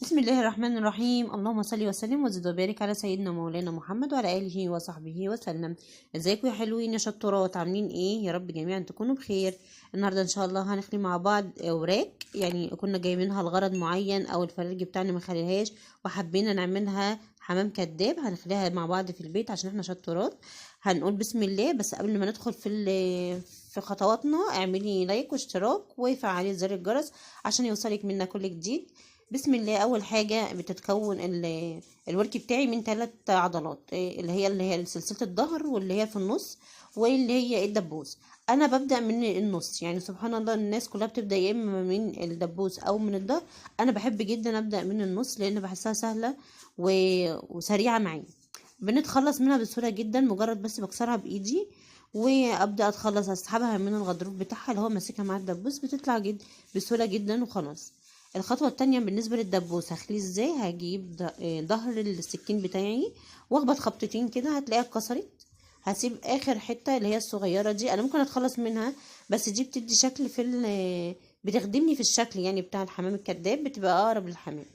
بسم الله الرحمن الرحيم. اللهم صل وسلم وزد وبارك على سيدنا مولانا محمد وعلى اله وصحبه وسلم. ازيكم يا حلوين يا شطورات؟ عاملين ايه؟ يا رب جميعا تكونوا بخير. النهارده ان شاء الله هنخلي مع بعض اوراق، يعني كنا جايبينها لغرض معين او الفرارج بتاعنا ما خليهاش وحبينا نعملها حمام كداب، هنخليها مع بعض في البيت عشان احنا شطورات. هنقول بسم الله، بس قبل ما ندخل في خطواتنا اعملي لايك واشتراك وفعلي زر الجرس عشان يوصلك منا كل جديد. بسم الله. اول حاجة بتتكون الورك بتاعي من 3 عضلات، اللي هي سلسلة الظهر واللي هي في النص واللي هي الدبوس. انا ببدا من النص، يعني سبحان الله الناس كلها بتبدا يا اما من الدبوس او من الظهر، انا بحب جدا ابدا من النص لان بحسها سهلة وسريعة معايا. بنتخلص منها بسهولة جدا، مجرد بس بكسرها بايدي وابدا اتخلص، اسحبها من الغضروف بتاعها اللي هو ماسكها مع الدبوس، بتطلع جد بسهولة جدا وخلاص. الخطوة التانية بالنسبة للدبوس هخليه ازاي؟ هجيب ظهر السكين بتاعي واخبط خبطتين كده هتلاقيها اتكسرت. هسيب اخر حتة اللي هي الصغيرة دي، انا ممكن اتخلص منها بس دي بتدي شكل بتخدمني في الشكل يعني بتاع الحمام الكداب، بتبقى اقرب للحمام.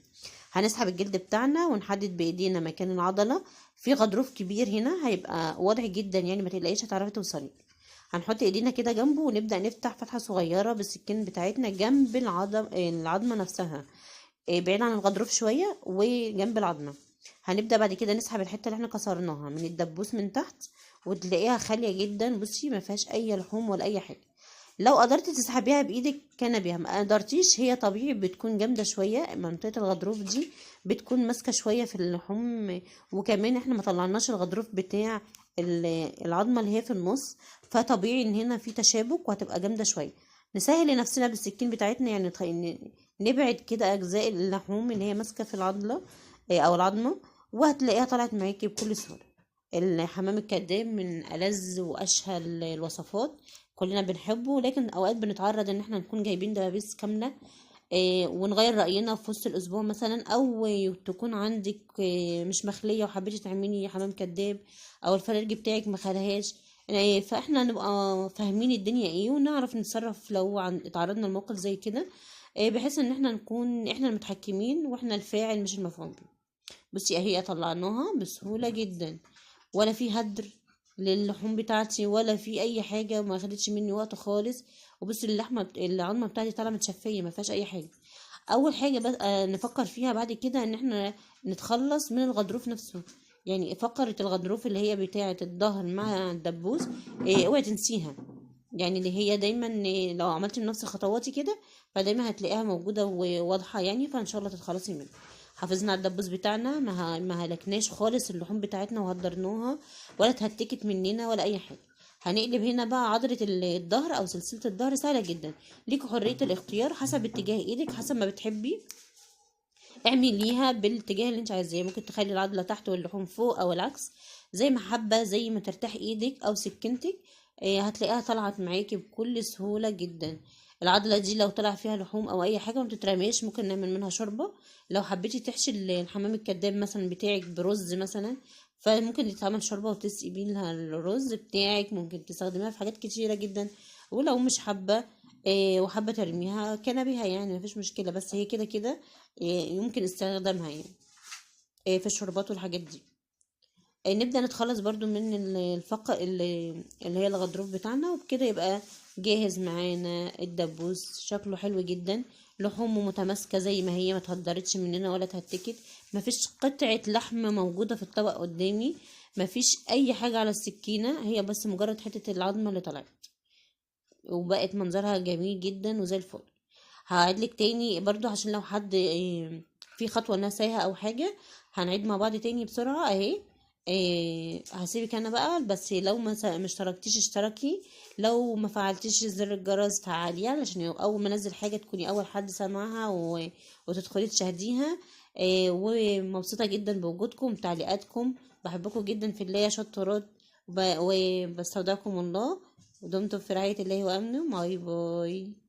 هنسحب الجلد بتاعنا ونحدد بايدينا مكان العضلة. في غضروف كبير هنا هيبقى واضح جدا، يعني ما تقلقيش هتعرفي توصلي. هنحط ايدينا كده جنبه ونبدأ نفتح فتحة صغيرة بالسكين بتاعتنا جنب العظمة نفسها، بعيد عن الغضروف شوية وجنب العظمة. هنبدأ بعد كده نسحب الحتة اللي احنا كسرناها من الدبوس من تحت، وتلاقيها خالية جدا. بصي ما فيهاش اي لحوم ولا اي حاجة. لو قدرتي تسحبيها بايدك كان بيها، ما قدرتيش هي طبيعي بتكون جامدة شوية، منطقة الغضروف دي بتكون ماسكة شوية في اللحوم، وكمان احنا ما طلعناش الغضروف بتاع العظمة اللي هي في النص، فطبيعي ان هنا في تشابك وهتبقى جامدة شوية. نسهل لنفسنا بالسكين بتاعتنا، يعني نبعد كده اجزاء اللحوم اللي هي ماسكة في العضلة او العظمة، وهتلاقيها طلعت معاكي بكل سهولة. الحمام الكداب من ألذ وأشهى الوصفات، كلنا بنحبه، لكن اوقات بنتعرض ان احنا نكون جايبين دبابيس كاملة ونغير رأينا في وسط الاسبوع مثلا، او تكون عندك مش مخلية وحبيتي تعملي حمام كداب، او الفرارج بتاعك ما خلاهاش، فاحنا نبقى فاهمين الدنيا ايه ونعرف نتصرف لو اتعرضنا لموقف زي كده، بحيث ان احنا نكون احنا المتحكمين واحنا الفاعل مش المفعول به. بصي اهي طلعناها بسهولة جدا، ولا في هدر للحوم بتاعتي ولا في اي حاجة، وما خدتش مني وقت خالص. وبصي العظمة بتاعتي طالعه متشفيه ما فيهاش اي حاجة. اول حاجة بس نفكر فيها بعد كده ان احنا نتخلص من الغضروف نفسه، يعني فقره الغضروف اللي هي بتاعه الظهر مع الدبوس، اوعي تنسيها، يعني اللي هي دايما لو عملتي بنفس خطواتي كده فدايما هتلاقيها موجودة وواضحة، يعني فان شاء الله تتخلصي منها. حافظنا على الدبوس بتاعنا، ما هلكناش خالص اللحوم بتاعتنا وهدرناها ولا اتهتكت مننا ولا اي حاجة. هنقلب هنا بقى عضلة الظهر او سلسلة الظهر، سهلة جدا، ليك حرية الاختيار حسب اتجاه ايدك، حسب ما بتحبي اعمليها بالاتجاه اللي انت عايزاه. ممكن تخلي العضلة تحت واللحوم فوق او العكس، زي ما حابة، زي ما ترتاح ايدك او سكينتك، هتلاقيها طلعت معاكي بكل سهولة جدا. العضلة دي لو طلع فيها لحوم او اي حاجة ما بتترميش، ممكن نعمل منها شوربة. لو حبيتي تحشي الحمام الكداب مثلا بتاعك برز مثلا، فممكن تتعمل شوربة وتسقي بيها الرز بتاعك، ممكن تستخدميها في حاجات كتيرة جدا. ولو مش حابة، وحابة ترميها كان بيها، يعني مفيش مشكلة، بس هي كده كده، يمكن استخدامها في الشوربات والحاجات دي. نبدأ نتخلص برضو من الفقر اللي هي الغضروف بتاعنا، وبكده يبقى جاهز معانا الدبوس. شكله حلو جدا، لحومه متماسكة زي ما هي، ما اتهدرتش مننا ولا اتهتكت، مفيش قطعة لحم موجودة في الطبق قدامي، مفيش اي حاجة على السكينة، هي بس مجرد حتة العظمة اللي طلعت وبقت منظرها جميل جدا وزي الفل. هعيدلك تاني برضو عشان لو حد في خطوة نساها او حاجة، هنعيد مع بعض تاني بسرعة اهي. هسيبك انا بقى، بس لو ما اشتركتيش اشتركي، لو ما فعلتيش زر الجرس فعليه علشان اول ما انزل حاجة تكوني اول حد سمعها وتدخلي تشاهديها. ومبسوطة جدا بوجودكم وتعليقاتكم، بحبكم جدا في الله يا شطورات، وبستودعكم الله، ودمتم في رعاية الله وامنه. bye bye.